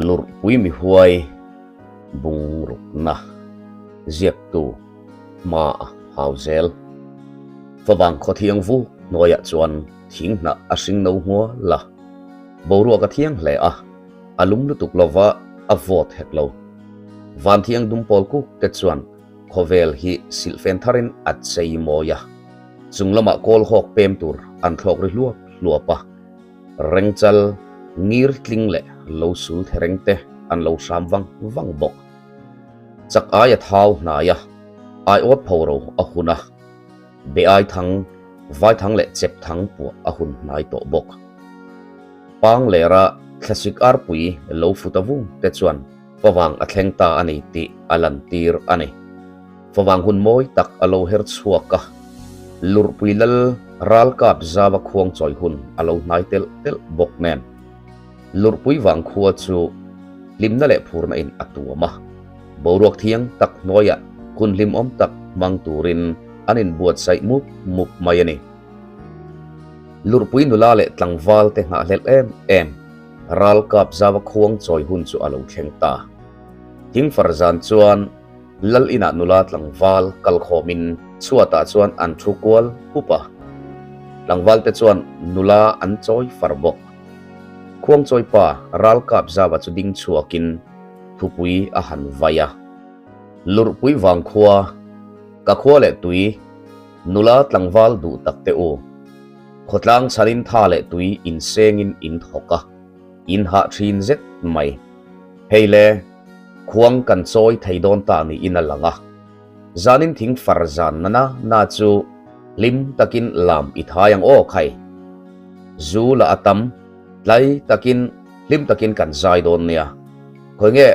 Lurhpui mi huai bungrukna ziaktu hma a hau zel. Favang khaw thiang vu hnuaiah chuan thing hnah a hring no hmual a, boruak a thiang hle a, a lum lutuk lova a vawt hek lo. Van thiang dum pawl kuk te chuan khawvel hi silhfen tharin a chei mawi a, chung lamah kawl hawk pem tur an thlawk ri hluap hluap a, rengchal ngir tling leh lo sul thereng te an lo hram vang vang bawk. Chak aia thau hnai a, aiawt phoro a hun a, be ai thang, vai thang leh chep thang puah a hun hnai tawh bawk. Pang lera thlasik arpui lo fut a vung te chuan favang a thleng ta a ni tih a lantir a ni. Favang hun mawi tak a lo her chhuak a, Lurhpui lal ralkap zava khuang chawi hun a lo hnai telh telh bawk nen. Lurhpui vang khua chu hlimna leh phurna in a tuam a, boruak thiang tak hnuaiah hun hlimawm tak hmang turin an inbuatsaih mup mup mai a ni. Lurhpui nula leh tlangval te nghahhlelh em em, ralkap zava khuang chawi hun chu a lo thleng ta. Thingfar zan chuan Lal inah nula tlangval kalkhawmin chhuatah chuan an thu kual pup a, tlangval te chuan nula an chawi far bawk. Khuangchawi pa ralkap zava chu ding chhuakin thupui a han vai a. Lurhpui vang khua, ka khua leh tui, Nula tlangval duh tak te u. Khawtlang chhanin tha leh tui insengin in thawk a, in hah thin zet mai. Hei le, khuang kan chawi thei dawn ta niin a lang a. Zanin thing far zan na na na chu hlim takin lam i thai ang aw khai. Zu la a tam, tlai takin hlim takin kan zai dawn nia. Khawi nge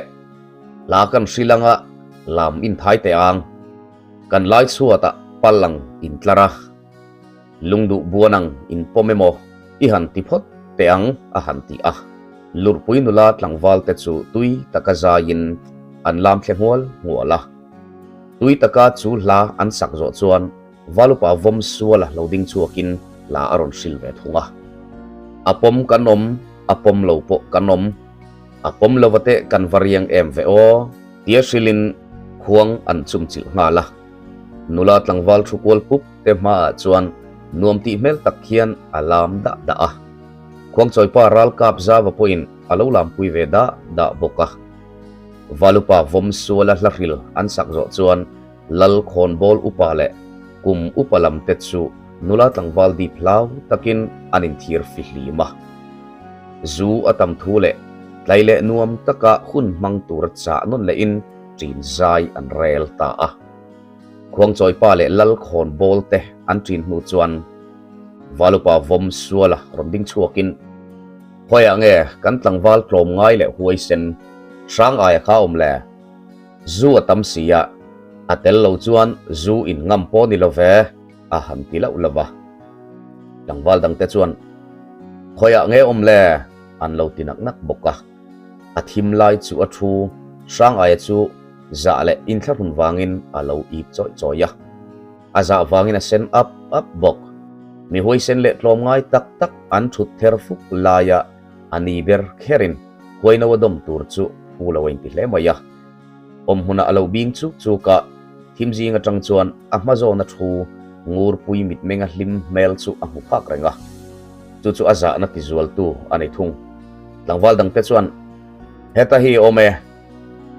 hla kan hrilh anga lam in thai teh ang. Kan lai chhuatah pal ang in tlar a, lungduh buan ang in pawm emaw i han ti phawt teh ang a han ti a. Lurhpui nula tlangval te chu tui taka zaiin an lam thle hmual hmual a. Tui taka chu hla an sak zawh chuan Valupa vawm suala lo ding chhuakin hla a rawn hrilh ve thung a. A pawm kan awm, a pawm lo pawh kan awm. A pawm lova teh kan va riang em ve aw. Tia hrilhin khuang an chumchilh nghal a. Nula tlangval thu kual pup te hmaah chuan nuam tih hmel tak hian a lam dah dah a. Khuangchawipa ralkap zava pawhin a lo lampui ve dah dah bawk a. Valupa vawm suala hla hril an sak zawh chuan Lal khawnbawl upa leh kum upa lam te chu nula tlangval dip hlau takin an inthir fihlim a. Zu a tam thu leh tlai leh nuam taka hun hmang tura chah nawn lehin ṭin zai an rel ta a. Khuangchawipa leh Lal khawnbawl te an ṭin hnu chuan Valupa vawm suala rawn ding chhuakin, Khawiah nge kan tlangval tlawmngai leh huaisen hrang aia kha awm le? Zu a tam si a, a tel lo chuan zu in ngam pawh ni lo ve, a han ti loh lo va. Tlangval dangte chuan, Khawiah nge awm le? an lo ti nak nak bawk a. A thim lai chu a thu, hrang aia chu zah leh inthlahrun vangin a lo ip chawih chawih a. A zah vangin a sen up up bawk. Mi huaisen leh tlawmngai tak tak an thut ther fuk laia a ni ber kherin huaino a dawm tur chu phu lo a inti hle mai a. Awm hmunah a lo bing chuk chuk a, thim zing atang chuan a hma zawna thu ngurpui mitmenga hlim hmel chu a hmu phak reng a. Chu chu a zahna tizualtu a ni thung. Tlangval dangte chuan, Heta hi awm e!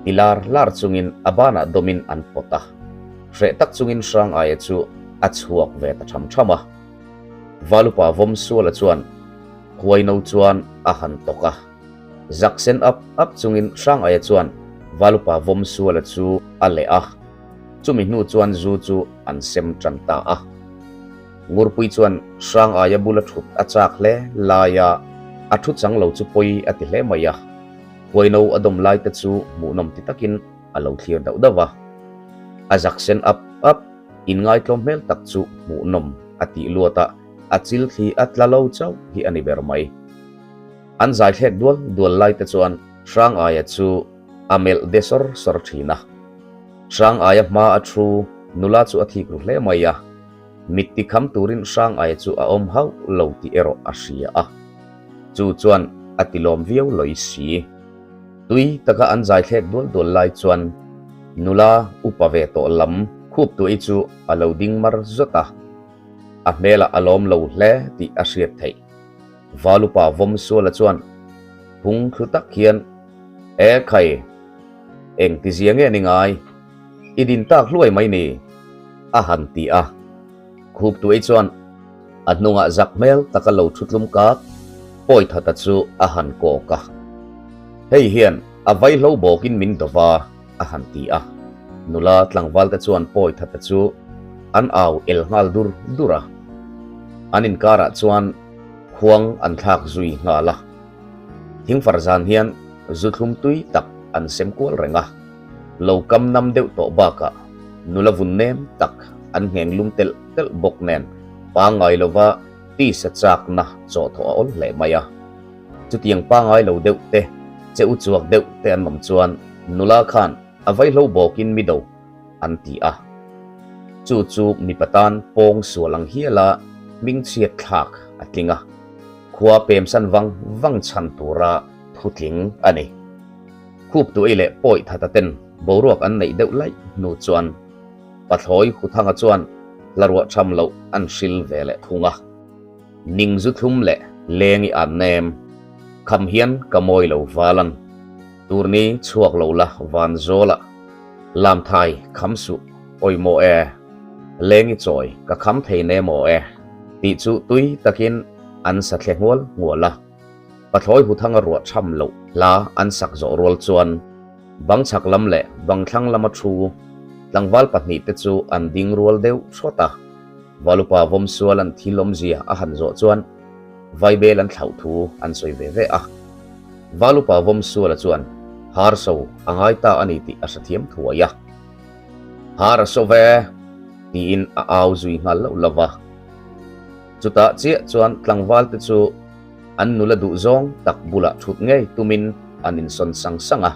Ti lar lar chungin a banah dawmin an pawt a. Hreh tak chungin hrang aia chu a chhuak ve ta tham tham a. Valupa vawm suala chuan huaino chuan a han tawk a. Zak sen ap ap chungin hrang aia chuan Valupa vawm suala chu a leh a. Chumi hnu chuan zu chu an sem tan ta a. Ngurpui chuan hrang aia bula thut a chak hle laia a thu chang lo chu pawi a ti hle mai a. Huaino a dawm lai te chu hmuhnawm ti takin a lo thlir dauh dauh a. A zak sen ap ap, inngaihtlawm hmel tak chu hmuhnawm a tih luat a, a chil thli a tla lo chauh hi a ni ber mai. An zai thlek dual dual lai te chuan Hrang Aia chu a melh de sawr sawr thin a. Hrang Aia hma a thu nula chu a thik ru hle mai a, mit ti kham turin Hrang Aia chu a awm hauh lo tih erawh a hria a. Chu chuan a ti lawm viau lawi si. Tui taka an zai thlek dual dual lai chuan nula upa ve tawh lam khup tuai chu a lo ding mar zawt a, a hmelah a lawm lo hle tih a hriat theih. Valupa Vawmsuala chuan phung thlu tak hian, E khai, eng tizia nge ni ngai? I din tak hluai mai ni? a han ti a. Khup tuai chuan a hnungah zak hmel taka lo thu tlum kak Pawithata chu a han kawk a. Hei hian a vaihlo bawkin min do va, a han ti a. Nula tlangvalte chuan Pawithata chu an au el nghal dur dur a. An inkarah chuan khuang an thlak zui nghal a. Thingfar zan hian zu thlum tui tak an sem kual reng a. Lo kam nam deuh tawh bakah nula vun nem tak an ngheng lum telh telh bawk nen pangngai lova tisa chakna chawhthawh a awl hle mai a. Chutiang pangngai lo deuh te, che u chuak deuh te an awm chuan nula khan a vaihlo bawkin mi do an ti a. Chu chu mipa tan pawng sual ang hiala hmingchhiat thlak a tling a, khua pemsan vang vang chhan tura thutling a ni. Khup tuai leh pawi thata ten boruak an neih deuh laih hnu chuan Pathlawi Huthanga chuan hla ruah tham loh an hril ve leh thung a. Ning zu thlum leh leng i an nem kham hian ka mawi lo valan turni chhuak lo la van zawlah lamthai kham suh awi maw e leng i chawi ka kham thei ne maw e tih chu tui takin an sa thle nghual nghual a. Pathlawi Huthanga ruah tham loh hla an sak zawh rual chuan bang chhak lam leh bang thlang lama thu tlangval pahnihte chu an ding rual deuh thawt a. Valupa Vawmsual an thil awmzia a han zawh chuan Vaibel an thlauh thu an sawi ve ve a. Valupa Vawmsuala chuan har so a ngai ta a ni tih a hrethiam thuai a. Har a so ve! tiin a au zui nghal loh lo va. Chutah chiah chuan tlangvalte chu an nula duh zawng tak bulah thut ngei tumin an insawn sang sang a,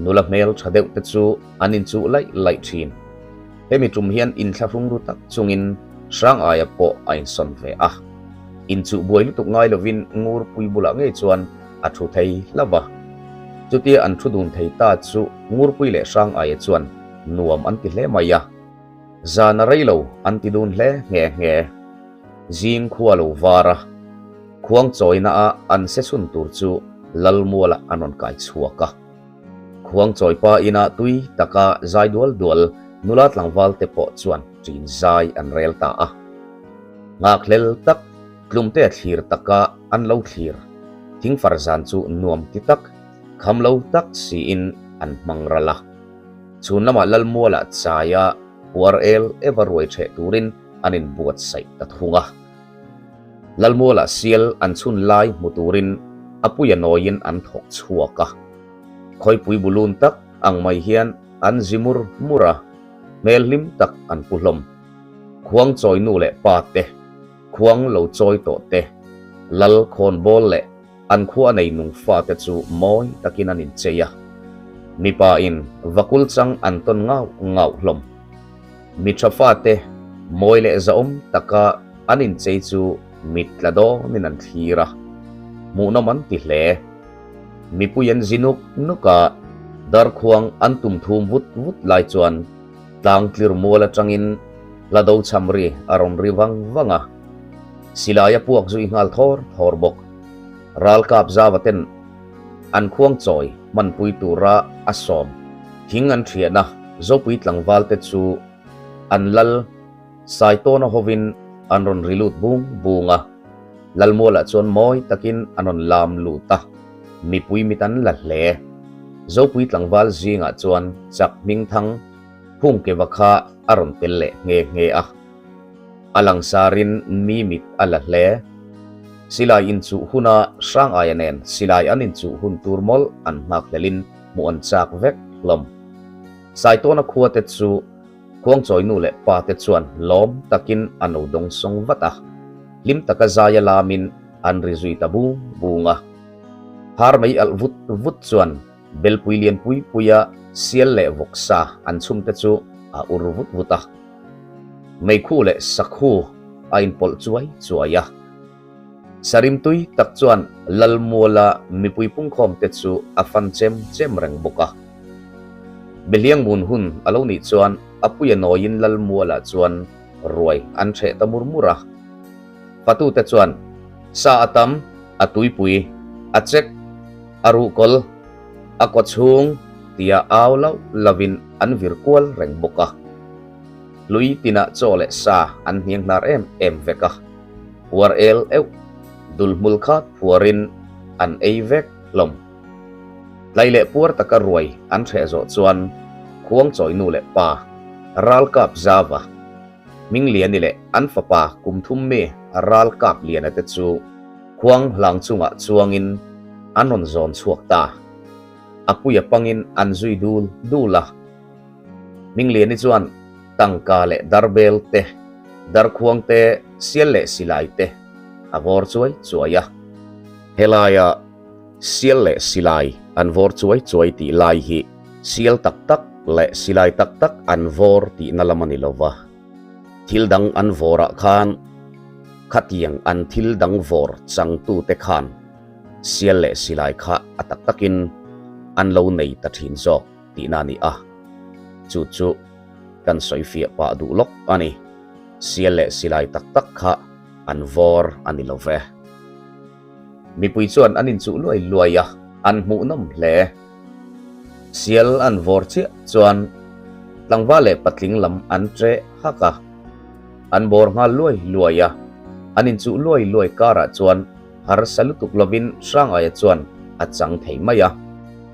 nula hmel tha deuh te chu an inchuh laih laih thin. Hemi tum hian inthlahrung ru tak chungin hrang aia pawh a insawn ve a. Inchuh buai lutuk ngai lovin Ngurpui bulah ngei chuan a thu thei hlauh va. Chutia an thu dun thei ta chu Ngurpui leh hrang aia chuan nuam an ti hle mai a. Zan a rei lo an ti dun hle nghe nghe. Zing khua lo var a, khuang chawina a an se chhun tur chu Lalmualah an rawn kai chhuak a. Khuang chawi pa ina tui taka zai dual dual nula tlangval te pawh chuan ṭin zai an rel ta a. Nghakhlel tak tlumte a thlir taka an lo thlir thingfar zan chu nuam ti tak, kham lo tak siin an hmang ral a. Chhun lamah Lalmualah chaia puar el eva ruai ṭheh turin an inbuatsaih ta thung a. Lalmualah sial an chhun lai hmu turin a puia nawiin an thawk chhuak a. Khawipui bulun tak ang mai hian an zi mur mur a, hmel hlim tak an pu hlawm. Khuang chawi nu leh pa te, khuang lo chawi tawh te, lal khawnbawl leh An khua nei nung fate chu mawi takin an inchei a, mipa in vakul chang an tawn ngau ngau hlawm. Mi tha fate mawi leh zahawm taka an inchei chu mit tla dawnin an thlir a, hmuhnawm an ti hle. Mipui an zi nuk nuk a, darkhuang an tum thum vut vut lai chuan tlang tlir mual atangin hla do cham ri a rawn ri vang vang a, silai a puak zui nghal thawr thawr bawk. Ralkap zava ten an khuang chawi hmanpui tura a sawm thing an thiahna Zopui tlangval te chu an lal Saitawna hovin an rawn ri lut bung bung a, Lalmualah chuan mawi takin an rawn lam lut a, mipui mit an la hle. Zopui tlangval zingah chuan chak hmingthang Phungkeva kha a rawn tel leh nghe nghe a. A langsarin mi mit a la hle. Silai inchuh huna Hrangaia nen silai an inchuh hun tur mawlh an nghakhlelin hmuh an chak vek hlawm. Saitawna khuate chu Khuangchawi nu leh pa te chuan lawm takin an lo dawngsawng vat a, hlim taka zaia lamin an ri zui ta bung bung a. Har mei alh vut vut chuan Belpui lian pui puia sial leh vawksa an chhum te chu a ur vut vut a. Meikhu leh sakhu a inpawlh chuai chuai a. Sarim tui tak chuan Lalmuala mipui pungkhawmte chu a fan chem chem reng bawk a. Behliangmun hun a lo nih chuan a puia nawiin Lalmuala chuan ruai an hreh ta mur mur a. Fatute chuan sa a tam, a tuipui, a chek, a ruhkawl, a kawchhung tia au lauh lovin an vir kual reng bawk a. Hlui tinah chaw leh sa an hniang hnar em em vek a. Puar el euh, dul hmul khat phuarin an ei vek hlawm. Tlai leh puar taka ruai an hreh zawh chuan Khuangchawi nu leh pa, Ralkap Zava, Hmingliani leh an fapa kum thum mi Ralkap Liana te chu khuang hlang chungah chuangin an rawn zawn chhuak ta. A puia pangin an zui dul dul a. Hmingliani chuan tangka leh darbel te, darkhuang te, sial leh silai te a vawr chuai chuai a. Helaia sial leh silai an vawr chuai chuai tih lai hi sial tak tak leh silai tak tak an vawr tihna lam a ni lo va. Thil dang an vawrah khan khatiang an thil dang vawr changtute khan sial leh silai kha a tak takin an lo nei ta thin zawk. Tihna a ni a, chu chu kan sawi fiah pah duh lawk a ni. Sial leh silai tak tak kha an vawr a ni lo ve. Mipui chuan an inchuh luai luai a, an hmuhnawm hle. Sial an vawr chiah chuan tlangval leh patling lam an ṭeh hak a, an bawr nghal luai luai a, an inchuh luai luai karah chuan harsa lutuk lovin Hrangaia chuan a chang thei mai a.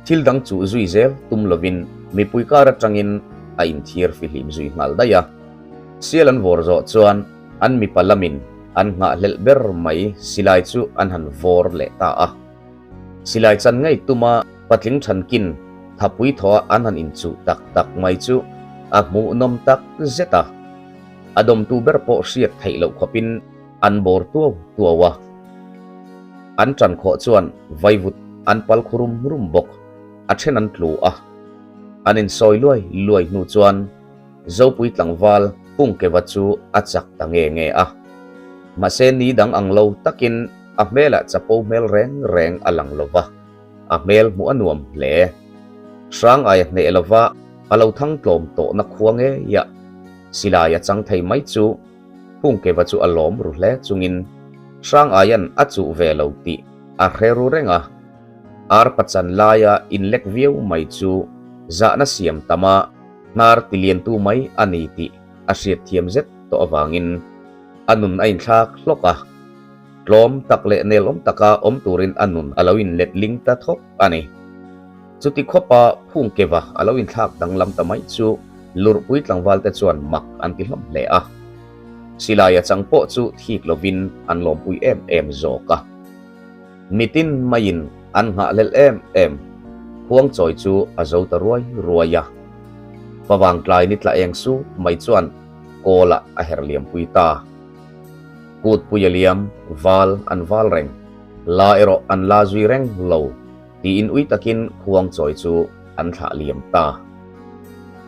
Thil dang chuh zui zel tum lovin mipui kar atangin a inthiar fihlim zui nghal daih a. Sial an vawr zawh chuan an mipa lamin an nghahhlelh ber mai silai chu an han vawr leh ta a. Silai chan ngei tuma patling thankin thapui thawha an han inchuh tak tak mai chu a hmuhnawm tak zet a. A dawmtu ber pawh hriat theih loh khawpin An bawr tuau tuau a, an ṭan khawh chuan vaivut an pal khu rum rum bawk, a ṭhen an tlu a. An insawi luai luai hnu chuan Zopui tlangval Pungkeva chu a chak ta nge nge a. Mahse ni dang ang lo takin a hmelah chapo hmel reng reng a lang lo va, a hmel hmuh a nuam hle. Hrang aia hneh lova a lo thang tlawm tawhna khua ngeiah silai a chang thei mai chu Pungkeva chu a lawm ru hle chungin Hrangaia'n a chuh ve lo tih a hre ru reng a. Ar pachan laia inlek viau mai chu zahna siam tama hnar tiliantu mai a ni tih a hriatthiam zet tawh avangin a nun a inthlak hlawk a. Tlawm tak leh nelawm taka awm turin a nun a lo inletling ta thawk a ni. Chuti khawpa Phungkeva a lo inthlak danglam ta mai chu Lurhpui tlangvalte chuan mak an ti hlawm hle a. Silaia chang pawh chu thik lovin an lawmpui em em zawk a. Mitin maiin an nghahhlelh em em Khuangchawi chu a zo ta ruai ruai a. Favang tlai ni tla eng su mai chuan kawlah a herh liampui ta. Kutpui a liam, val an val reng, la erawh an la zui reng lo. Tiin ui takin Khuangchawi chu an thlah liam ta.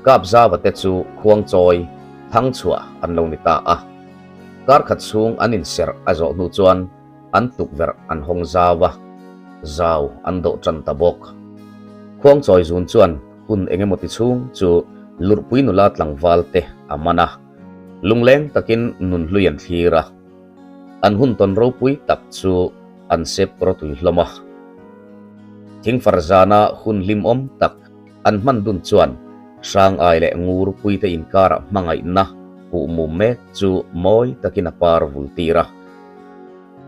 Kapzava te chu Khuangchawi thangchhuah an lo ni ta a. Kar khat chhung an inserh a zawh hnu chuan an tukverh an hawng zau a, zau an dawh tan ta bawk. Khuangchawi zun chuan hun eng emaw ti chhung chu Lurhpui nula tlangval te a man a, lungleng takin nunhlui an thlir a. An hun tawn ropui tak chu an sep rawtui hlawm a. Thingfar zana hun hlimawm tak an hman dun chuan Hrangai leh Ngurpuite inkara hmangaihna kuhmum mek chu mawi takin a par vul tir a.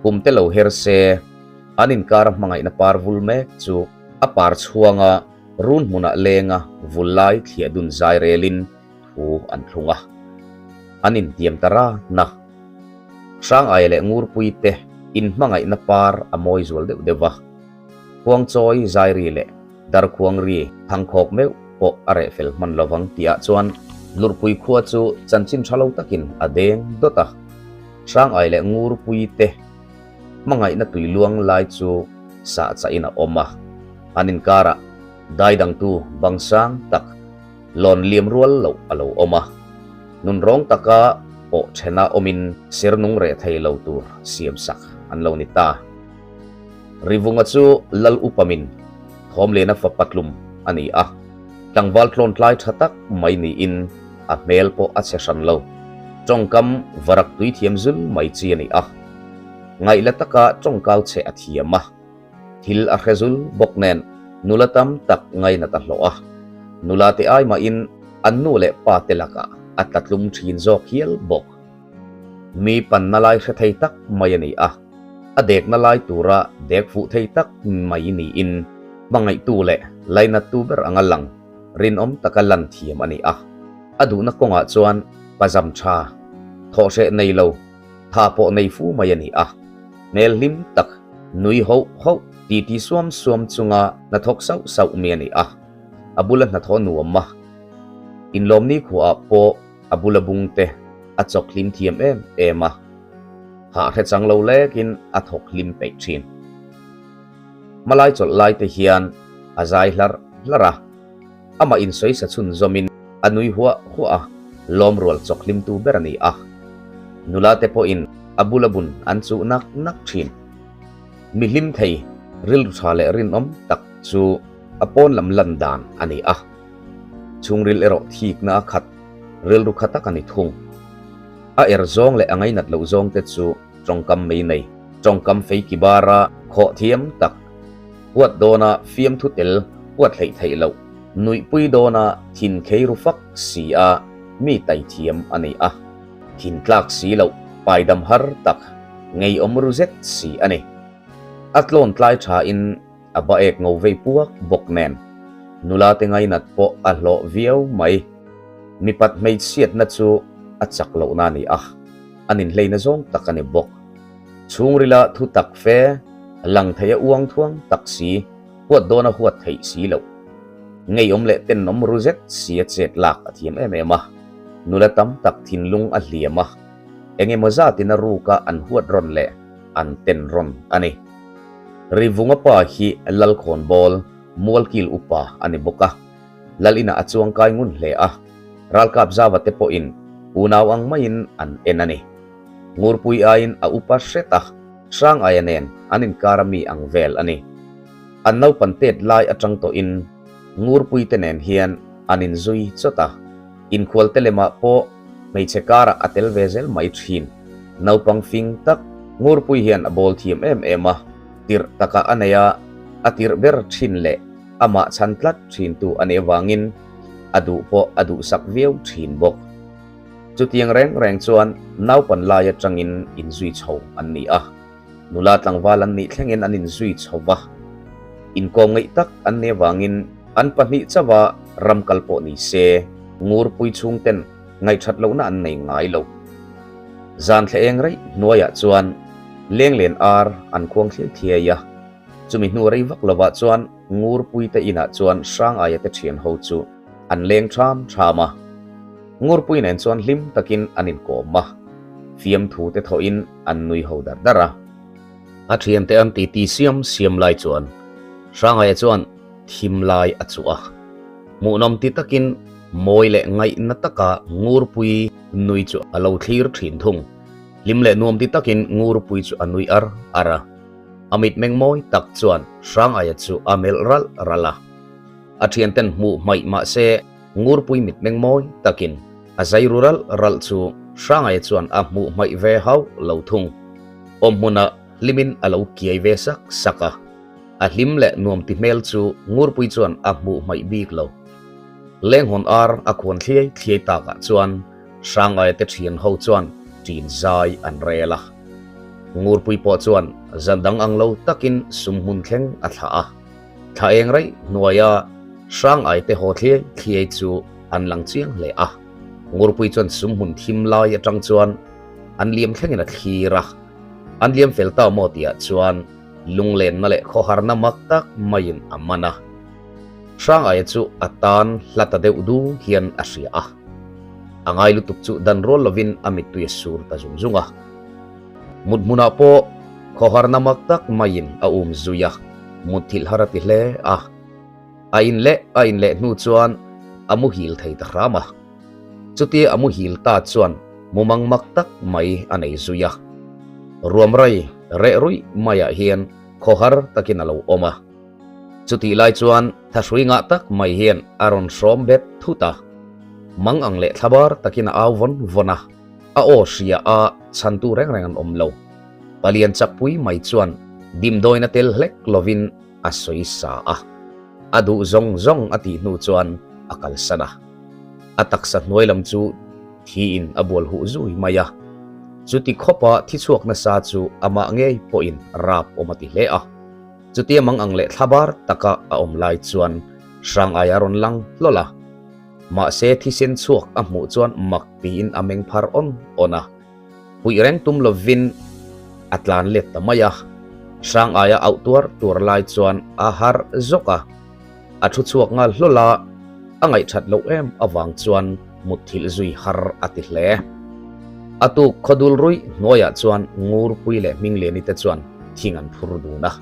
Kum te lo her se, an inkara hmangaihna par vul mek chu a par chhuanga run hmunah lenga vul lai thliah dun zai relin thu an thlung a. An intiam ta rana. Hrangaia leh Ngurpui te inhmangaihna par a mawi zual deuh deuh va. Khuangchawi Zairi leh Darkhuangri thangkhawk meuh pawh a reh fel hman lovang tihah chuan Lurhpui khua chu chanchin tha lo takin a deng dawt a. Hrangai leh Ngurpui te hmangaihna tui luang lai chu sah chahin a awm a. An inkarah daidangtu bang sang tak lawn liam rual loh a lo awm a. Nunrawng taka. pawh ṭhena awmin ser nung reh thei lo tur siamsak an lo ni ta. Rivunga chu Lal Upamin Thawmliana fapa tlum a ni a, tlangval tlawntlai ṭha tak mai niin a hmel pawh a chhe hran lo. Ṭawngkam varak tui thiam zul mai chi a ni a, ngaihla taka ṭawngkau chhe a thiam a. Thil a hre zul bawk nen nula tam tak ngainat a hlawh a, nula te ai mahin an nu leh pa te lakah a tla tlum thin zawk hial bawk. Mi panna lai hre thei tak mai a ni a, a dekna lai tura dek fuh thei tak mai niin hmangaihtu leh lainattu ber anga lang rinawm taka lan thiam a ni a. A duhna kawngah chuan pazam tha, thawhhreh nei lo, Tha pawh nei fu mai a ni a, hmel hlim tak, nui hoh hoh, titi suam suam chunga hnathawk sauh sauh mi a ni a, a bula hnathawh nuam a, inlawmni khuaah pawh a bula bung te a chawk hlim thiam em em a, hah hre chang lo lekin a thawk hlim peih thin. Hmalai chawlh lai te hian a zai hlarh hlarh a. Amah insawi sa chhunzawmin a nui huah huah a, lawmrual chawk hlimtu ber a ni a. Nula te pawhin a bula bun an chuh nak nak thin. Mi hlim thei, rilru tha leh rinawm tak chu a pawn lam lan dan a ni a. Chhungril erawh thikna a khat, rilru kha tak a ni thung. A er zawng leh a ngainat loh zawng te chu tawngkam mei nei, tawngkam fei ki bara khawh thiam tak, Huat dawna fiamthu tel huat hleih theih loh, nuihpui dawna thin khei ru fak si a mi tai thiam a ni a. Thin tlak si loh paidam har tak, ngeiawm ru zet si a ni. A tlawn tlai thain a ba ek ngo vei puak bawk nen, nula te ngainat pawh a hlawh viau mai. Mipat hmeichhiatna chu a chak lohna a ni a, a ninhleina zawng tak a ni bawk. Chhungrila thu tak fe, lang thei a uang thuang tak si, huat dawn a huat theih si loh. Ngeiawm leh tenawm ru zet si a chet lak a thiam em em a, nula tam tak thinlung a hliam a, eng emaw zatin a ruka an huat rawn leh an ten rawn a ni. Rivunga pa hi Lalkhawnbawl, Mualkil upa a ni bawk a, Lal inah a chuangkai ngun hle a, ralkap zava te pawhin unau ang maiin an en a ni. Ngurpui aiin a upa hret a, Hrang aia nen an inkar a mi ang vel a ni. An naupan tet lai atang tawhin Ngurpui te nen hian an inzui chawt a, inkhual te lemah pawh hmeichhe karah a tel ve zel mai thin. Naupang fing tak Ngurpui hian a bawl thiam em em a, tirh takah a nei a, a tirh ber thin leh amah chhan tlat thintu a nih avangin a duh pawh a duhsak viau thin bawk. Chutiang reng reng chuan naupan lai atangin inzui chho an ni a, nula tlangval an nih thlengin an inzui chho va. Inkawm ngeih tak an nih avangin an pahnih chauha ram kal pawh ni se ngurpui chhungten ngaihthat lohna an nei ngai lo. Zan thla eng reih hnuaiah chuan lenglen ar an khuang thliai thliai a, chumi hnu rei vak lovah chuan ngurpuite inah chuan Hrangaia te thian ho chu An leng ṭham ṭham a, Ngurpui nen chuan hlim takin an inkawm a, fiamthu te thawhin an nui ho dar dar a. A ṭhiante an titi siam siam lai chuan Hrangaia chuan thim lai a chuh a, hmuhnawm ti takin mawi leh ngaihna taka Ngurpui nui chu a lo thlir ṭhin thung. Hlim leh nuam ti takin Ngurpui chu a nui ar ar a, a mitmeng mawi tak chuan Hrangaia chu a melh ralh ralh a. A thianten hmuh hmaih mah se Ngurpui mitmeng mawi takin a zai ru ralh ralh chu Hrangaia chuan a hmuh hmaih ve hauh lo thung. Awm hmunah hlimin a lo kiai ve sak sak a, a hlim leh nuam ti hmel chu Ngurpui chuan a hmuh hmaih bik lo. Lenghawn ar a khuan thliai thliai takah chuan Hrangaia te thian ho chuan ṭin zai an rel a. Ngurpui pawh chuan zan dang ang lo takin sumhmun thleng a thlah a. Thla eng raih hnuaia hrang aite haw thliai thliai chu an lang chiang hle a. Ngurpui chuan sumhmun thim lai atang chuan an liam thlengin a thlir a. An liam fel ta maw tihah chuan lunglenna leh khawharna mak tak maiin a man a. Hrang aia chu a tan hla ta deuh du hian a hria a. A ngai lutuk chu dan rual lovin a mittui a sur ta zung zung a. Mut hmunah pawh khawharna mak tak maiin a um zui a, mutthilh har a ti hle a. A in leh a in leh hnu chuan a muhil thei ta hram a. Chutia a muhil ta chuan Mumang mak tak mai a nei zui a. Ruamrai reh ruih maiah hian khawhar takin a lo awm a. Chutih lai chuan thahrui ngah tak mai hian a rawn hrawm bet thut a. Mang ang leh thlabar takin a au vawn vawn a. A aw hria a chhantu reng reng an awm lo. Palian chakpui mai chuan dimdawina tel hlek lovin a sawi sa a. A duh zawng zawng a tih hnu chuan a kalsan a. A taksa hnuai lam chu thiin a bual huh zui mai a. Chuti khawpa thi chhuak nasa chu amah ngei pawhin rap awm a ti hle a. Chutia mang ang leh thlabar taka a awm lai chuan Hrangaia rawn lang hlawl a. Mahse thisen chhuak a hmuh chuan mak tiin a meng phar awn awn a. Puih reng tum lovin a tlan let ta mai a. Hrangaia auh tuar tuar lai chuan a harh zawk a. A thu chhuak nghal hlawl a, a ngaihthat loh em avang chuan mutthilh zui har a ti hle. A tuk khawdul ruih hnuaiah chuan Ngurpui leh Hmingliani te chuan thing an phur dun a.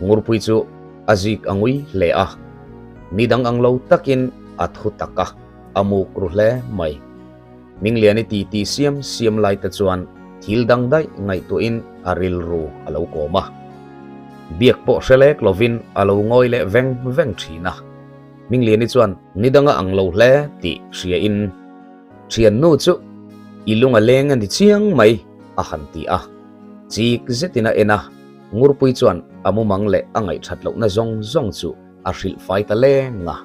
Ngurpui chu a zik a ngui hle a, ni dang ang lo takin a thu tak a, a muk ru hle mai. Hmingliani titi siam siam lai te chuan thil dang daih ngaihtuahin a rilru a lo kawm a. Biak pawh hre lek lovin a lo ngawi leh veng veng thin a. Hmingliani chuan ni danga ang lo hle tih hriain thiannu chu i lung a leng a ni chiang mai a han ti a. Chik zetin a en a, Ngurpui chuan a mumang leh a ngaihthat lohna zawng zawng chu a hrilh fai ta leng a.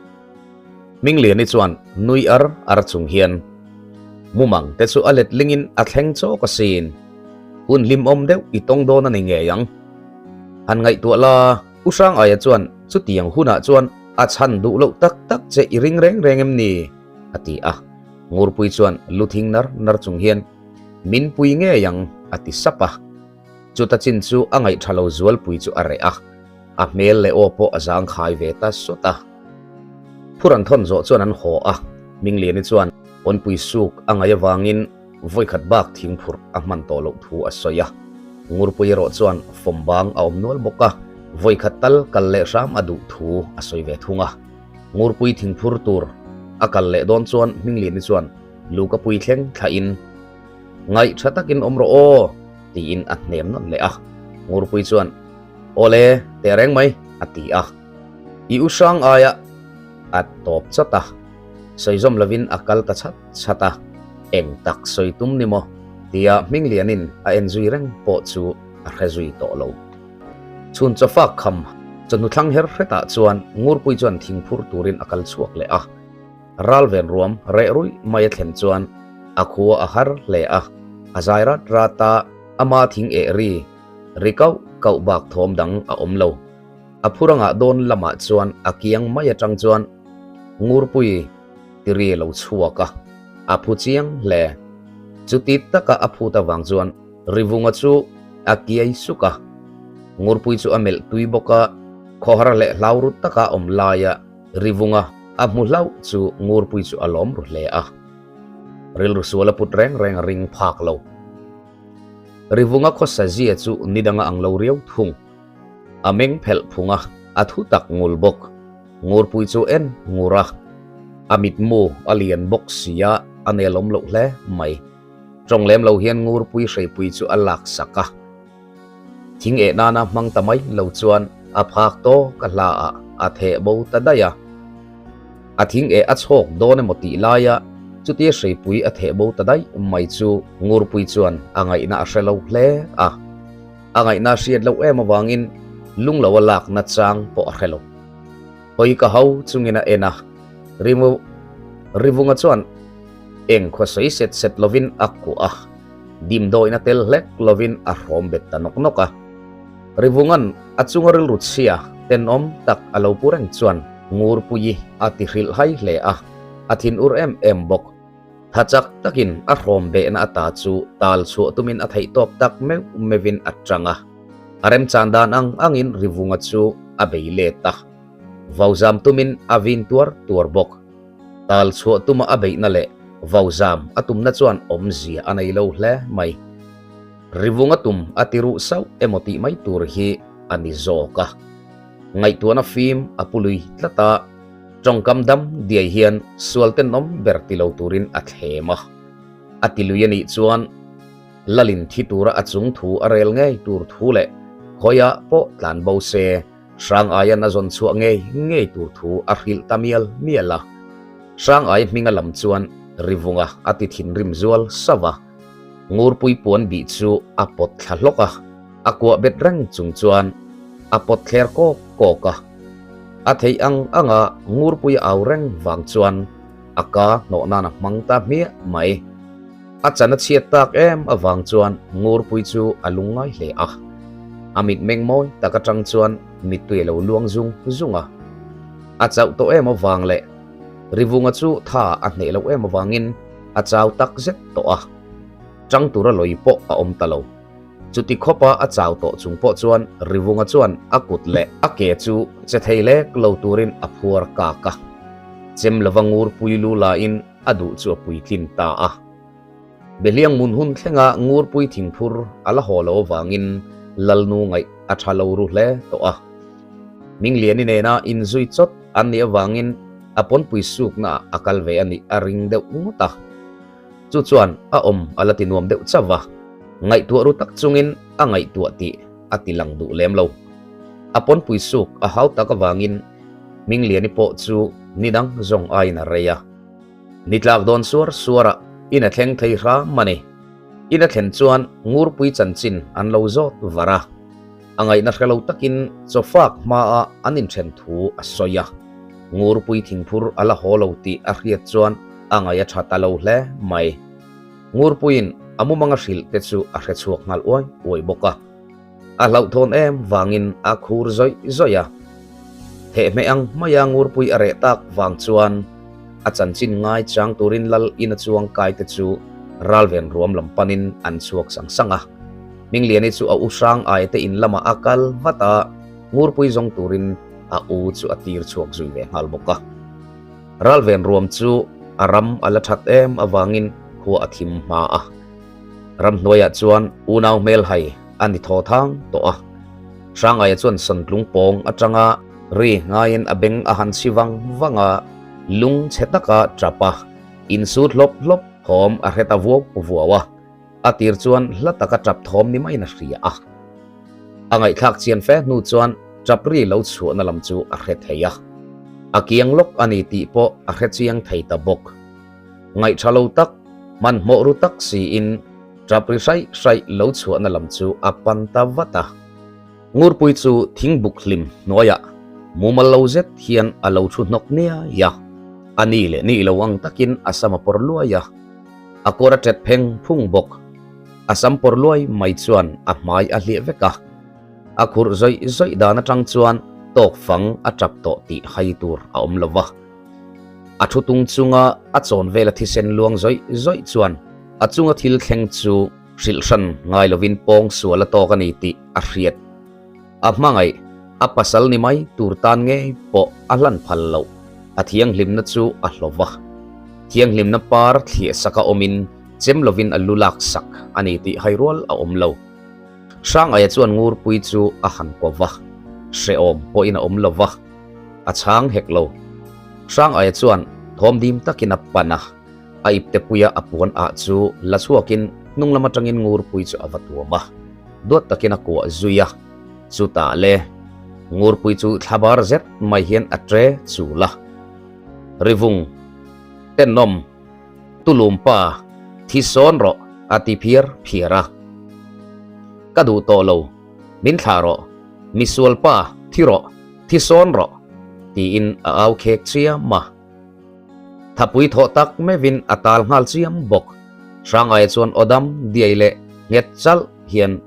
Hmingliani chuan nui ar ar chung hian, Mumang te chu a letlingin a thleng chawk asin. Hun hlimawm deuh i tawng dawn a ni ngei ang. Han ngaihtuah la, U Hrangaia chuan chutiang hunah chuan a chhan duh loh tak tak che i ring reng reng em ni? a ti a. Ngurpui chuan lu thing nar nar chung hian, Min pui ngei ang, a ti sap a. Chuta chin chu a ngaihtha lo zualpui chu a reh a, a hmel leh aw pawh a zangkhai ve ta sawt a. Phur an thawn zawh chuan an haw a, Mingliani chuan pawnpui suk a ngaih avangin vawikhat bak thingphurh a hman tawh loh thu a sawi a. Ngurpui erawh chuan fawm bang a awm nual bawk a, vawikhat tal kal leh hram a duh thu a sawi ve thung a. Ngurpui thingphur tur a kal leh dawn chuan Mingliani chuan Lukapui thleng thlahin, Ngaih tha takin awm rawh aw, tiin a hnem nawn leh a. Ngurpui chuan, Aw le, teh reng mai, a ti a. I u hrang aia a tawp chawt a, sawi zawm lovin a kal ta chhat chhat a. Eng tak sawi tum ni maw? tia Hminglianin a en zui reng pawh chu a hre zui tawh lo. Chhun chawfak kham chawhnu thlang her hretah chuan Ngurpui chuan thingphur turin a kal chhuak leh a. Ralven ruam reh ruih mai a thlen chuan a khua a har hle a, a zai rat rat a, ama thing eh ri ri kauh kauh bak thawm dang a awm lo. A phurangah dawn lamah chuan a kiang mai atang chuan Ngurpui ti ri a lo chhuak a, a phu chiang hle. Chuti taka a phut avang chuan Rivunga chu a kiai suk a, Ngurpui chu a melh tui bawk a, khawhar leh hlau rut taka a awm laia Rivunga a hmu hlauh chu Ngurpui chu a lawm ru hle a. Rilru sual a put reng reng a ring phak lo. Rivunga khawsa zia chu ni danga ang lo riau thung. A meng phelh phung a, a thu tak ngul bawk. Ngurpui chu en ngur a, a mitmu a lian bawk si a, a nelawm loh hle mai. Tawng lem lo hian Ngurpui hreipui chu a lak sak a. Thing eh nana hmang ta mai lo chuan a phak tawk a hla ah a theh bo ta daih a. A thing eh a chhawk dawn emaw tih laia chutia hreipui a theh bo ta daih mai chu Ngurpui chuan a ngaihna a hre lo hle a. A ngaihna a hriat loh em avangin lung lo a lakna chang pawh a hre lo. Hawi ka ho chungin a en a, Rivunga chuan eng khaw sawi set set lovin a kuah a. Dimdawina tel hlek lovin a hrawm bet ta nawk nawk a. Rivunga'n a chunga rilru chhia tenawm tak a lo pu reng chuan Ngurpuii a ti hrilh hai hle a, a thin ur em em bawk. Tha chak takin a hrawm behna ata chu tal chhuah tumin a theihtawp tak meuh meuhin a tang a. A remchan dan ang angin Rivunga chu a bei let a. Vauzam tumin a vin tuar tuar bawk. Tal chhuah tuma a beihna leh vauzam a tumna chuan awmzia a nei lo hle mai. Rivung a tum a ti ruh sauh emaw tih mai tur hi a ni zawk a. Ngaihtuahna fim a pu lui tlat a, tawngkam dam diai hian sual tenawm ber ti lo turin a thlem a. A ti lui a nih chuan Lalin thi tura a chung thu a rel ngei tur thu leh khawiah pawh tlan bo se Hrang aian a zawn chhuah ngei ngei tur thu a hrilh ta mial mial a. Hrang ai hminga lam chuan Rivunga a ti thinrim zual sauh a. Ngurpui puan bih chu a pawt thla hlawk a, a kuah bet reng chung chuan a pawt thler kawk kawk a. A theih ang anga Ngurpui a au reng vang chuan a ka hnawh nan a hmang ta hmiah mai. A chan a chhiat tak em avang chuan Ngurpui chu a lungngai hle a. A mitmeng mawi tak atang chuan mittui a lo luang zung zung a. A chauh tawh em avang leh Rivunga chu tha a hneh loh em avangin a chau tak zet tawh a. Chang tura lawi pawh a awm ta lo. Chuti khawpa a chau tawh chung pawh chuan Rivunga chuan a kut leh a ke chu che thei lek lo turin a phuar kak a. Chem lova Ngurpui lu lain a duh chu a puitlin ta a. Behliang mun hun thlenga Ngurpui thingphur a la haw lo avangin Lalnu ngaih a tha lo ru hle tawh a. Mingliani nena inzui chawt an nih avangin a pawnpui suknaah a kal ve a nih a ring deuh ngawt a. Chu chuan a awm a la ti nuam deuh chauh va, ngaihtuah ru tak chungin a ngaihtuah tih a ti lang duh lem lo. A pawnpui suk a hau tak avangin Hmingliani pawh chu ni dang zawng aiin a rei a. Ni tlak dawn suar suarah in a thleng thei hram a ni. In a thlen chuan Ngurpui chanchin an lo zawt var a. A ngaihna hre lo takin chawfak hmaah an inthen thu a sawi a. Ngurpui thingphur a la haw lo tih a hriat chuan a ngaih a tha ta lo hle mai. Ngurpuiin a mumanga hrilh te chu a hre chhuak nghal uai uai bawk a. A hlauhthawn em vangin a khur zawih zawih a. Thehmeh ang hmaia Ngurpui a reh tak vang chuan a chanchin ngai chang turin Lal ina chuang kai te chu ralven ruam lam panin an chhuak sang sang a. Hmingliani chu a u hrang ai te in lamah a kal vat a, Ngurpui zawng turin a u chu a tir chhuak zui ve nghal bawk a. Ralven ruam chu a ram a la that em avangin khua a thim hma a. Ramhnuaiah chuan unau hmelhai a ni thaw thang tawh a. Hrangaia chuan sawntlung pawng atanga ri ngaiin a beng a han chhi vang vang a, lung chhe taka tap a, insut hlawp hlawp thawm a hre ta vuau vuau a. A tir chuan hla taka tap thawm ni maiin a hria a. A ngaihthlak chian fe hnu chuan tap ri lo chhuahna lam chu a hre thei a. A kiang lawk a ni tih pawh a hre chiang thei ta bawk. Ngaihtha lo tak, hmanhmawh ru tak siin tap ri hraih hraih lo chhuahna lam chu a pan ta vat a. Ngurpui chu thingbuk hlim hnuaiah mumal lo zet hian a lo thu hnawk niai a. A ni leh ni lo ang takin a sam a pawr luai a. A kawr a ṭet pheng phung bawk. A sam pawr luai mai chuan a hmai a hliah vek a. A khurh zawih zawih dan aṭang chuan tawk fang a ṭap tawh tih hai tur a awm lo va. A thu tung chunga a chawn vela thisen luang zawih zawih chuan a chunga thil thleng chu hrilh hran ngai lovin pawng sual a tawk a ni tih a hriat. A hmangaih, a pasal ni mai tur tan ngei pawh a hlan phal loh, a thianghlimna chu a hlaw va. Thianghlimna par thliah saka awmin chem lovin a lu lak sak a ni tih hai rual a awm lo. Hrangaia chuan Ngurpui chu a han ko va, hrehawm pawhin a awm lo va, a chhang hek lo. Hrangaia chuan thawm dim takin a pan a, a iptepuia a puan ah chu la chhuakin hnung lam atangin Ngurpui chu a va tuam a. Duat takin a kuah zui a, chutah le Ngurpui chu thlabar zet mai hian a tre chul a. Rivung, Tenawm, Tulum pa, thi sawn rawh a ti phiar phiar a. Ka duh tawh lo, min thlah rawh, misual pa, thi rawh, thi sawn rawh tiin a au khek chiam a. Thapui thawh tak meuhin a tal nghal chiam bawk. Hrangaia chuan aw dam diai leh nghet chalh hian,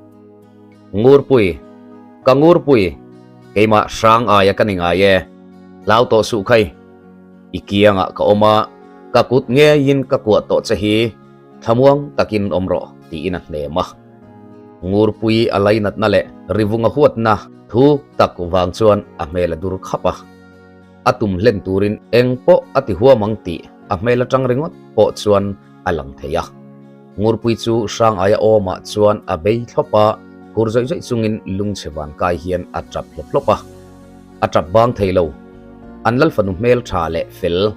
Ngurpui, ka Ngurpui, keimah Hrangaia ka ni ngai e, hlau tawh suh khai, i kiangah ka awm a, ka kut ngeiin ka kuah tawh che hi, thlamuang takin awm rawh, tiin a hnem a. Ngurpui a lainatna leh rivunga huatna thu tak vang chuan a hmel a dur khap a. A tum hlen turin eng pawh a ti huam ang tih a hmel atang ringawt pawh chuan a lang thei a. Ngurpui chu hrang aia awmah chuan a bei thlawp a, khur zawih zawih chungin lungchhe van kai hian a tap hlawp hlawp a. A tap bang thei lo. An Lalfanu hmel tha leh fel.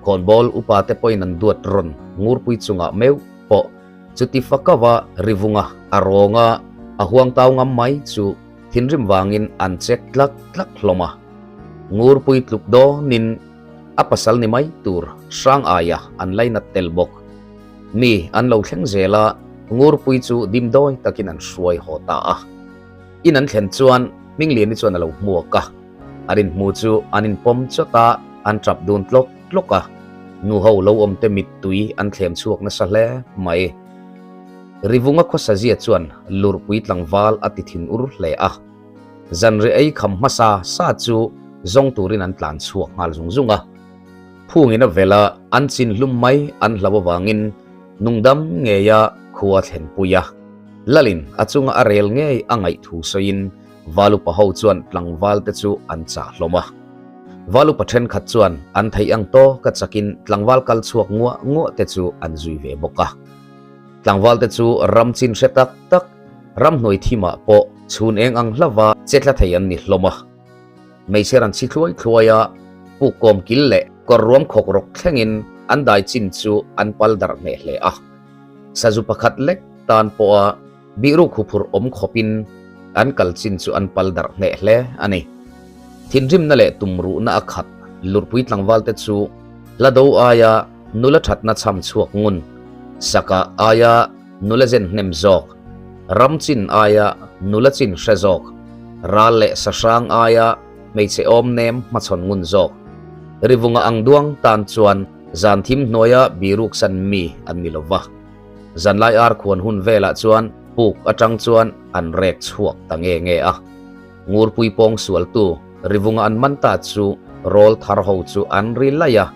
Khawnbawl upa te pawhin an duat rawn ngurpui chungah meuh pawh chuti fakava rivunga a rawnga a huangtau ngam mai chu thinrim vangin an chek tlak tlak hlawm a. Ngurpui tluk dawnin a pasal ni mai tur hrang aia an lainat tel bawk. Mi an lo thleng zel a, Ngurpui chu dimdawi takin an hruai haw ta a. In an thlen chuan Hmingliani chuan a lo hmuak a. An inhmu chu an inpawm chawt a, an tap dun tlawk tlawk a. Nuho lo awmte mittui an thlem chhuak nasa hle mai. Rivunga khawsazia chuan lurpui tlangval a ti thin ur hle a. Zanri ei kham hmasa sa chu zawng turin an tlan chhuak nghal zung zung a. Phungin a velh a, an chin hlum mai an hlau avangin nungdam ngeia khua thlenpui a. Lalin a chunga a rel ngei a ngaih thu sawiin Valupa ho chuan tlangval te chu an chah hlawm a. Valupa thenkhat chuan an theih ang tawk a chakin tlangval kal chhuak nguah nguah te chu an zui ve bawk a. Tlangval te chu ram chin hre tak tak, ramhnuai thimah pawh chhun eng ang hlauva che tla thei an ni hlawm a. Hmeichhe ran chhi thluai thluai a, puk kawm kil leh kawr ruam khawk rawk thlengin an dai chin chu an pal darh hneh hle a. Sazu pakhat lek tan pawha Bihruk huphurh awm khawpin an kal chin chu an pal darh hneh hle a ni. Thinrimna leh tumruhna a khat lurpui tlangvalte chu hla do aia nula thatna chham chhuak ngun, saka aia nula zen hnem zawk, ram chin aia nula chin hre zawk, ral leh sahrang aia hmeichhe awm nem hmachhawn ngun zawk. Rivunga ang duang tan chuan zan thim hnuaia bihruk san mi an ni lova. Zanlai ar khuan hun velah chuan puk atang chuan an rek chhuak ta nge nge a. Ngurpui pawng sualtu Rivunga an man ta chu rawl thar ho chu an ri laih a.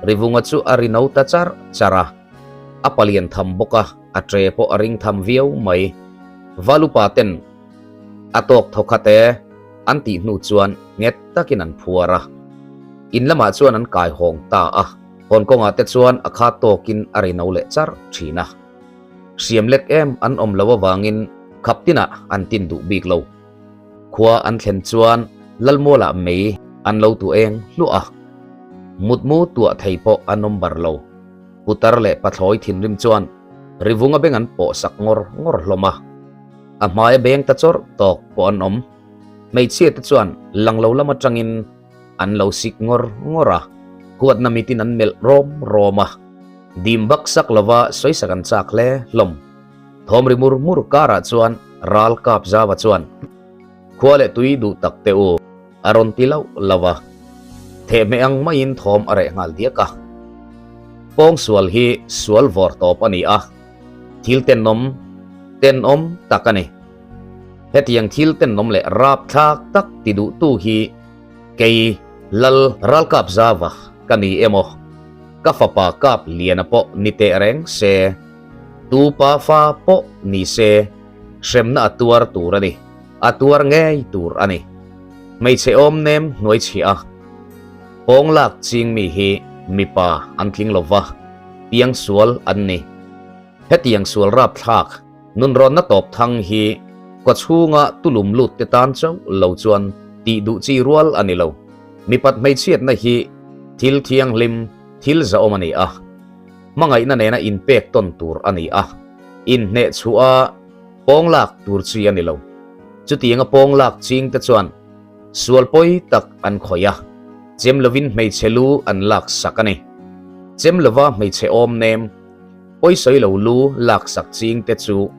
Rivunga chu a ri no ta char char a. A palian tham bawk a, a tre pawh a ring tham viau mai. Valupa ten a tawk thawkhat e an tih hnu chuan nghet takin an phuar a. In lamah chuan an kai hawng ta a. Hawn kawngah te chuan a kha tawkin a ri no leh char thin a. Hriam lek em an awm lo avangin khap tinah an tin duh bik lo. Khua an thlen chuan Lalmualah mei an lo tu eng hluah a. Mutmu tuah thei pawh an awm bar lo. Putar leh pathlawi thinrim chuan rivunga beng an pawh sak ngawr ngawr hlawm a. A hmaia beng ta chawrh tawk pawh an awm. Hmeichhia te chuan lang lo lam atangin An lo sik ngawr ngawr a, huatna mitin an melh rawm rawm a. Dim bak sak lova sawisak an chak hle hlawm. Thawm ri mur mur karah chuan ral kap zava chuan, Khua leh tui duh tak teh u, a rawn ti lauh lauh a. Thehmeh ang maiin thawm a reh nghal diak a. Pawngsual hi sual vawr tawp a ni a, thil tenawm tenawm tak a ni. Hetiang thil tenawm leh rapthlak tak ti duhtu hi Kei Lal Ralkap Zava ka ni emaw, ka fapa kap Liana pawh ni teh reng se, tu pa fa pawh ni se, hremna a tuar tur a ni, a tuar ngei tur a ni. Hmeichhe awm nem hnuai chhiah a, pawng lak ching mi hi mipa an tling lo va, piang sual an ni. Hetiang sual rapthlak Nunrawnna tawp thang hi kawchhunga tulum lut te tan chauh lo chuan tih duh chi rual a ni lo. Mipat hmeichhiatna hi thil thianghlim, thil zahawm a ni a. Hmangaihna nena inpek tawn tur a ni a. Inhneh chhuah a pawng lak tur chi a ni lo. Chutianga pawng lak ching te chuan sual pawi tak an khawih a, chem lovin hmeichhe lu an lak sak a ni. Chem lova hmeichhe awm nem. Pawisawi lo lu lak sak ching te chu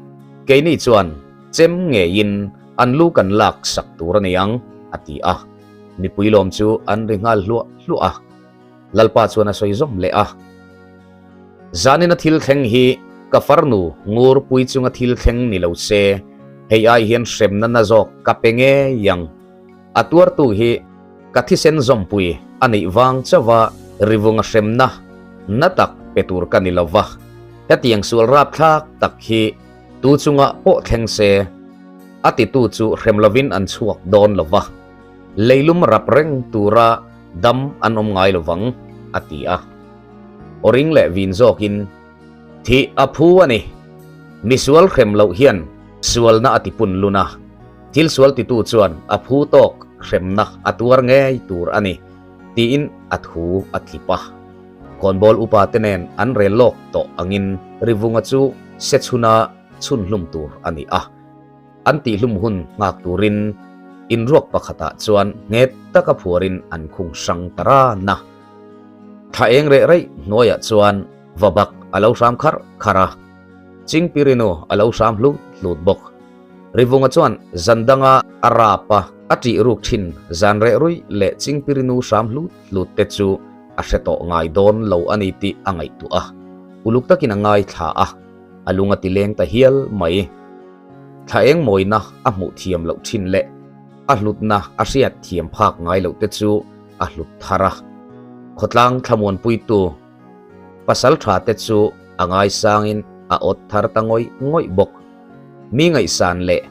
keini chuan chem ngeiin an lu kan lak sak tur a ni ang, a ti a. Mipui lawm chu an ri nghal hluah hluah a. Lalpa chuan a sawi zawm leh a. Zanina thil thleng hi ka farnu Ngurpui chunga thil thleng ni lo se, hei ai hian hremna na zawk ka pe ngei ang. A tuartu hi ka thisen zawmpui a neih vang chauha rivunga hremna na tak pe tur ka ni lova, hetiang sual rapthlak tak hi tu chungah pawh thleng se a titu chu hrem lovin an chhuak dawn lova, leilum rap reng tura dam an awm ngai lovang, a ti a. Aw ring leh vin zawkin thih a phu a ni. Misual hrem loh hian sualna a tipun lun a. Thil sual titu chuan a phu tawk hremna a tuar ngei tur a ni, tiin a thu a tlip a. Khawnbawl upa te nen an rel lawk tawh angin Rivunga chu se chhuna chhun hlum tur a ni a. An tihhlum hun nghak turin inruak pakhatah chuan nghet taka phuarin an khung hrang ta ran a. Thla eng reh reih hnuaiah chuan va bak a lo hram kharh kharh a, Chingpirinu a lo hram hlut hlut bawk. Rivunga chuan zan danga a rap a, a ṭih ruk ṭhin zan reh ruih leh Chingpirinu hram hlut hlut te chu a hre tawh ngai dawn lo a ni tih a ngaihtuah a, uluk takin a ngaithla a, a lung a ti leng ta hial mai. Thla eng mawina a hmuh thiam loh ṭhin leh a hlutna a hriat thiam phak ngai loh te chu a hlut thar a. Khawtlang thlamuanpuitu pasal tha te chu a ngaisangin a awt thar ta ngawih ngawih bawk. Mi ngaihsan leh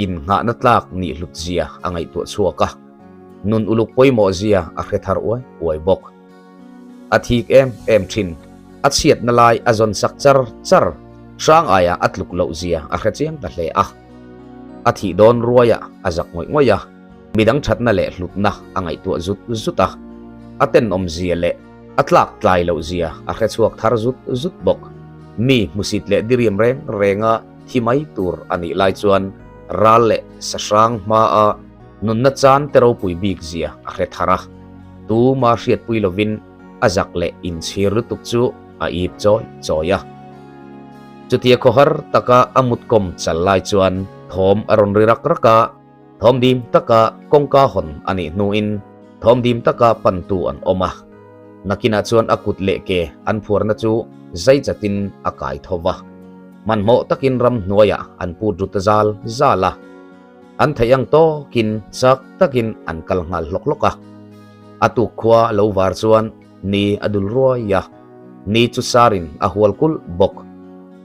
innghahna tlak nih hlut zia a ngaihtuah chhuak a, nun uluk pawimawh zia a hre thar uai uai bawk. A thik em em thin, a chhiatna lai a zawn sak char char, hrang aia a tluk loh zia a hre chiang ta hle a. A thih dawn ruaiah a zak ngawih ngawih a, midang thatna leh hlutna a ngaihtuah zut zut a, a tenawm zia leh a tlak tlai loh zia a hre chhuak thar zut zut bawk. Mi hmusit leh diriam reng renga thi mai tur a nih lai chuan ral leh sahrang hmaa nunna chan te ropui bik zia a hre thar a, tuma hriatpui lovin a zak leh inchhir lutuk chu a ip chawi chawi a. Chutia khawhar taka a mutkawm chal lai chuan thawm a rawn ri rak rak a. Thawm dim taka kawngka hawn a nih hnuin thawm dim taka pantu an awm a, nakinah chuan a kut leh ke an phuarna chu zai chatin a kai tho va. Hmanhmawh takin ramhnuaiah an put ru ta zal zal a, an theih ang tawkin chak takin an kal nghal hlawk hlawk a. A tuk khua lo var chuan ni a dul ruai a, ni chu sarin a hual kulh bawk.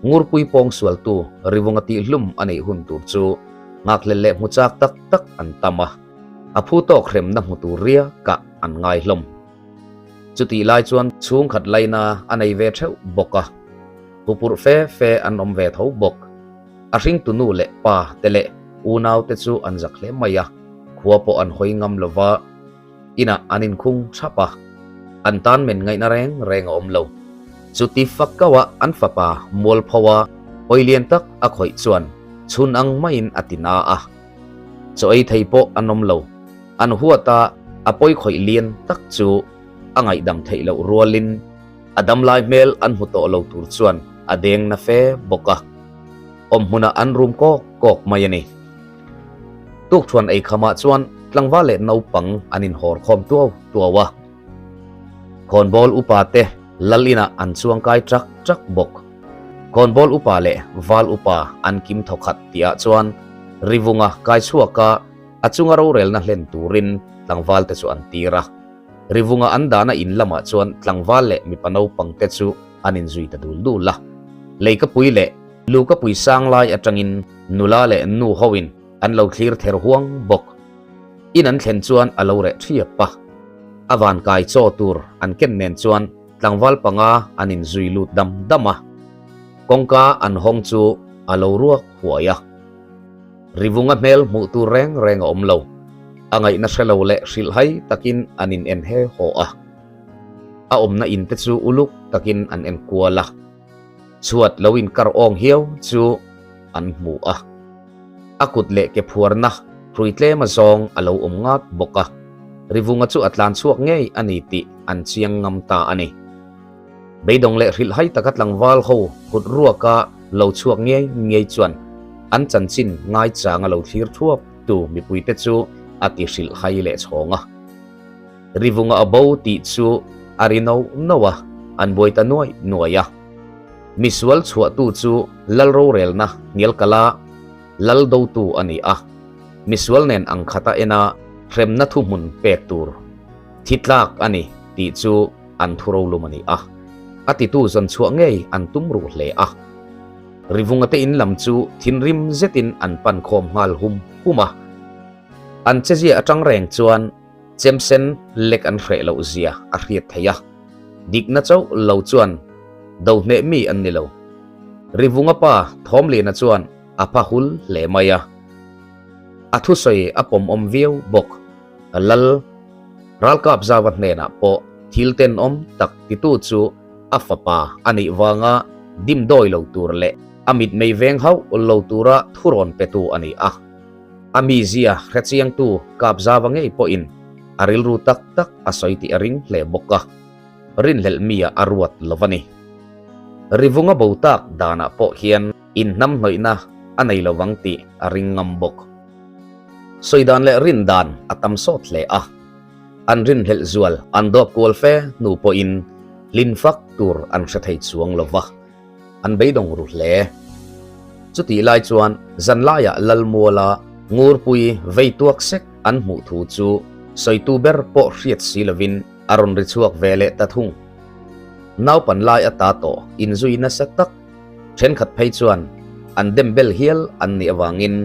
Ngurpui pawng sualtu Rivunga tihhlum a neih hun tur chu Nghakhlel leh hmu chak tak tak an tam a, a phu tawk hremna hmu tur riakah an ngai hlawm. Chutih lai chuan chhungkhat laina a nei ve theuh bawk a, hupurh fe fe an awm ve tho bawk. A hringtu nu leh pa te leh unau te chu an zak hle mai a, khua pawh an hawi ngam lo va, inah an inkhung thap a, an tan men ngaihna reng reng a awm lo. Chuti fak kauah an fapa mualpho a hawi lian tak a khawih chuan chhun ang maiin a ti na a. Chaw ei thei pawh an awm lo. An huat a, a pawi khawih lian tak chu a ngaihdam theih loh rualin a damlai hmel an hmu tawh lo tur chuan a deng na fe bawk a. Awm hmunah an rum kawk kawk mai a ni. Tukthuan ei khamah chuan tlangval leh naupang an inhawr khawm tuau tuau a. Khawnbawl upa te lal inah an chuang kai ṭak ṭak bawk. Khawnbawl upa leh val upa an kim thawkhat tihah chuan Rivunga kai chhuaka a chunga rorelna hlen turin tlangval te chu an tir a. Rivunga an dahna in lamah chuan tlangval leh mipa naupang te chu an inzui ta dul dul a. Leikapui leh Lukapui sang lai atangin nula leh nu hoin an lo thlir ther huang bawk. In an thlen chuan a lo reh thiap a. A van kai chaw tur an ken nen chuan tlangval panga an inzui lut dam dam a. Kawngka an hawng chu a lo ruak huai a. Rivunga hmel hmuh tur reng reng a awm lo. A ngaihna hre lo leh hrilhhai takin an in en he haw a. A awmna in te chu uluk takin an en kual a. Chhuat lo inkar awng hiau chu an hmu a. A kut leh ke phuarna hrui tlem a zawng a lo awm ngat bawk a. Rivunga chu a tlan chhuak ngei a ni tih an chiang ngam ta a ni. Beidawng leh hrilhhai taka tlangval ho kut ruaka lo chhuak ngei ngei chuan an chanchin ngaichanga lo thlir thuap tu mipuite chu a ti hrilhhai leh chhawng a. Rivunga a bo tih chu a ri no no a, an buai ta nuai nuai a. Misual chhuahtu chu lal rorelna hnial kala lal dotu a ni a, misual nen ang khata ena hremna thuhmun pek tur thi tlak a ni tih chu an thu rolum a ni a, a titu zawn chhuah ngei an tum ruh hle a. Rivunga te in lam chu thinrim zetin an pan khawm nghal hum hum a. An chezia atang reng chuan Chemsen lek an hreh loh zia a hriat theih a, dikna chauh lo chuan do hneh mi an ni lo. Rivunga pa Thawmliana chuan a pha hul hle mai a, a thusawi a pawmawm viau bawk. Lal Ralkap Zava hnenah pawh. Thil tenawm tak titu chu a fapa a nih vanga dimdawi lo tur leh a mitmei veng hauh lo tura thurawn petu a ni a. A mizia hrechiangtu Kapzava ngei pawhin a rilru tak tak a sawi tih a ring hle bawk a, rinhlelh mia a ruat lo a ni. Rivunga bo tak danah pawh hian inhnamhnawihna a nei lo vang tih a ring ngam bawk. Sawi dan leh rin dan a tam sawt hle a. An rinhlelh zual an dawp kual fe hnu pawhin hlin fak tur an hre thei chuang lo va, an beidawng ru hle. Chutih lai chuan zanlaiah Lalmuala Ngurpui vei tuak sek an hmuh thu chu sawitu ber pawh hriat si lovin a rawn ri chhuak ve leh ta thung. Naupan lai ata tawh inzui nasa tak thenkhat phei chuan an dem bel hial an nih avangin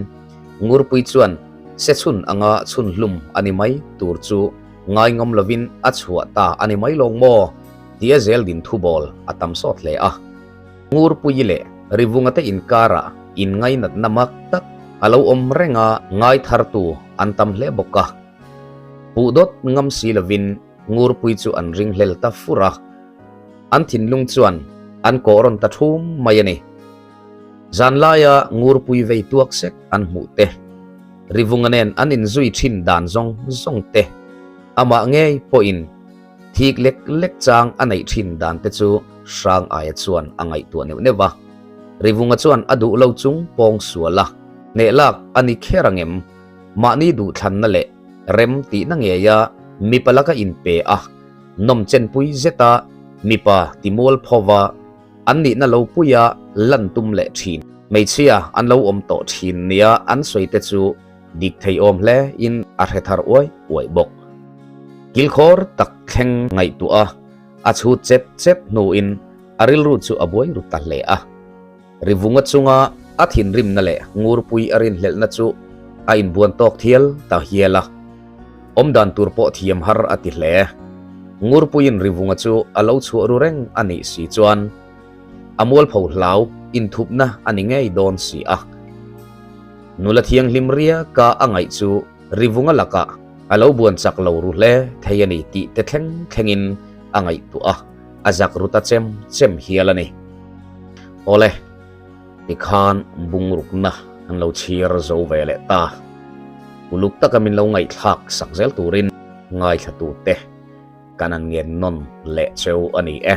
Ngurpui chuan se chhun anga chhun hlum a ni mai tur chu ngai ngam lovin a chhuah ta a ni mai lawng maw? tia zel din thubawl a tam sawt hle a. Ngurpui leh Rivunga te inkarah inngainatna mak tak a lo awm reng a, ngai thartu an tam hle bawk a. Puh dawt ngam si lovin Ngurpui chu an ringhlel ta fur a, an thinlung chuan an kawh rawn ta thum mai a ni. Zanlaia Ngurpui vei tuak sek an hmuh te, Rivunga nen an inzui thin dan zawng zawng te, amah ngei pawhin thik lek lek chang a neih thin dan te chu Hrang aia chuan a ngaihtuah neuh neuh va. Rivunga chuan a duh lo chung pawng sual a, hneh lak a ni kher angem? Mahni duhthlanna leh rem tihna ngeia mipa laka inpe a, nawm chenpui zeta mipa timual phova, An nihna lo puia lan tum leh thin. Hmeichhia an lo awm tawh thin nia an sawi te chu dik thei awm hle in a hre thar uai uai bawk. Kilkhawr tak thleng ngaihtuah a, a chhut chep chep hnuin a rilru chu a buai ru ta hle a. Rivunga chunga a thinrimna leh ngurpui a rinhlelhna chu a inbuan tawk thial ta hial a. Awmdan tur pawh thiam har a ti hle. Ngurpuiin Rivunga chu a lo chhuah ru reng a nih si chuan a mualpho hlau inthupna a ni ngei dawn si a. Nula thianghlim riaka a ngaih chu Rivunga lakah a lo buan chak lo ru hle thei a ni tih te thleng thlengin a ngaihtuah a, a zak ru ta chem chem hial a ni. Awle. Tikhan bungrukna an lo chhir zo ve leh ta. Uluk taka min lo ngaihthlak sak zel turin ngaithlatute kan an ngen nawn leh cheu a ni e.